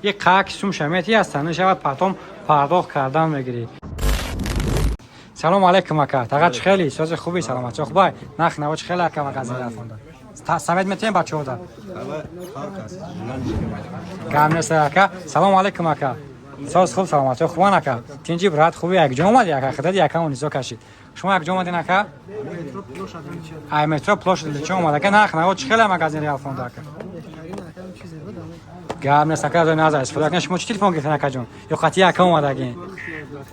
И қак сум шамети астани шавад, потом пардохт кардан мегирӣ. Салом алейкум, ака. Таға, чӣ хели? Сози, хуби, саломатчо, хубай? Нарх наво чӣ хеле, ака, магазин Реалфонда? Совет метиҳем бачаҳода. Гап нест, ака. Салом алейкум, ака. Соз, хуб, саломатчо, хубан, ака? Тинҷи, брат, хуби? Якҷо омади, ака? Хидати якамон низо кашид. Шумо якҷо омадин, ака? Ай метро Площадь Ильича омад, ака. Нарх наво чӣ хеле магазин Реалфонда, ака? Гап нест, ака, зои назар истифода кунед. Шумо чӣ телефон гирифтен, акаҷон? Ё қатъи ака омадагин?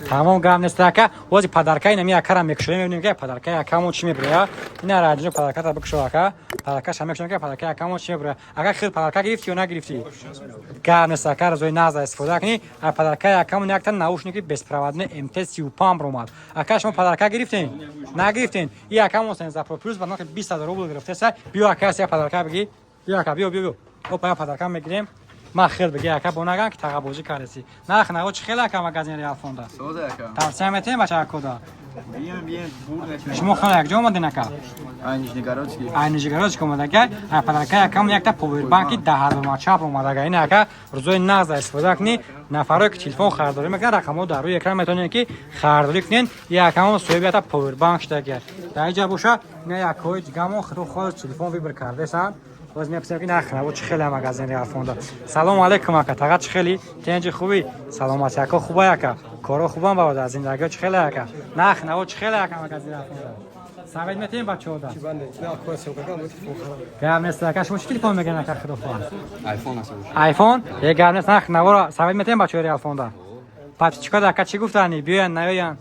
Тамом, гап нест, ака. Ози подаркаи нами акара мекушоем, мебинем, ки подаркаи акамон чӣ мебироя. Ина раҷино, подарката бикушо, ака. Подаркаша мекушоем, ки подаркаи акамон чӣ мебироя. Ака, хел подарка гирифтӣ ё нагирифтӣ? Гап нест, ака, зои назар истифода кунӣ. А подаркаи акамон якта наушники беспроводной МТ 35 омад. Ака, шумо подарка гирифтен, нагирифтен? И акамон 13 Pro Plus ба нархи 20 000 рубл гирифтеса. Биё, ака, я подарка бигӣ. Биё, ака, биё, биё, биё. Опа, я подарка мегирем. Ман хел бигӣ, ака, бо наган, ки тағабозӣ кардеси. Нарх наво чӣ хеле, ака, магазин Реалфонда? Тавсия метиҳем бачаакода? Шумо хона якҷо омадин, ака? Ай Нижегородский омадага. Ай подарка якам якта повербанки 10 000 мачап омадага. Ин, ака, рӯзои нағз истифода кунӣ. Нафарое, ки телефон харидорӣ мекунанд, рақамҳо дар рӯи экран, метавонед, ки харидорӣ кунед. Якамон соҳиби якта повербанк шудага. Дар инҷа боша, ина якҳои дигамо худо хоҳ телефон выбор кардесанд. Боз мепурсем, ки нарх наво чӣ хеле магазин Реалфонда. Салому алейкум, ака. Таға, чӣ хели? Тенҷи, хуби, саломати, ака? Хуба, ака? Коро хубан, бародар? Зиндагиҳо чӣ хеле, ака? Нарх наво чӣ хеле, ака, магазин Реалфонда? Совет метиҳем бачаҳода? Гап нест, ака. Шумо чӣ телефон мегирен, ака, худохоҳ? Айфон. Е, гап нест. Нарх наворо совет метиҳем бачаҳои Реалфонда? Подписчикода, ака, чӣ гуфтани? Биёянд, наёянд?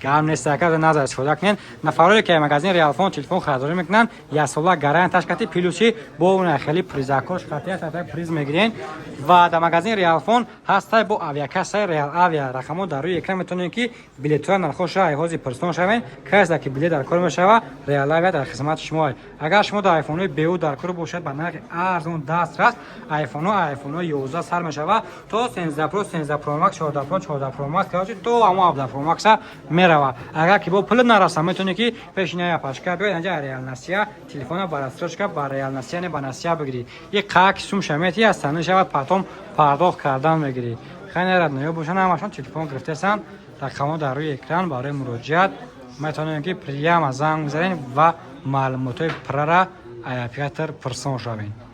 Гап нест, ака, назар истифода кунед. Нафароре, ки магазин Реалфон телефон харидорӣ мекунанд, яксола гаранташ кати, плюси бо уна хеле призакош хатия тата приз мегирен. Ва дар магазин Реалфон ҳастай бо авиакассаи Реал Авиа. Рақамҳо дар рӯи экран, метавонед, ки билетҳоя нархоша айҳози пурсон шавен. Касе, ки билет дар кор мешава, Реал Авиа дар хизмати шумо. Агар шумо дар айфонҳои беу дар кор бошад, ба нархи арзон дастрас айфонҳо, айфонҳои 11 сар мешава то 13 Pro, 13 Pro Max, 14 Pro, 14 Pro Max, короче, то ҳамо 17 Pro Max мерава. Агар ки бо пул нараса, метавонед, ки пеши ная пашка биёед, анҷа Реал Насия телефона ба рассрочка, ба Реал Насия не, ба насия бигирӣ. И қак сум шамети астани шавад, потом пардохт кардан мегирӣ. Хайнарад ноё бошанд, ҳамашон телефон гирифтесанд. Рақамҳо дар рӯи экран, барои муроҷиат метавонем, ки прямо занг бизанед ва маълумотҳои пуррара ай оператор пурсон шавед.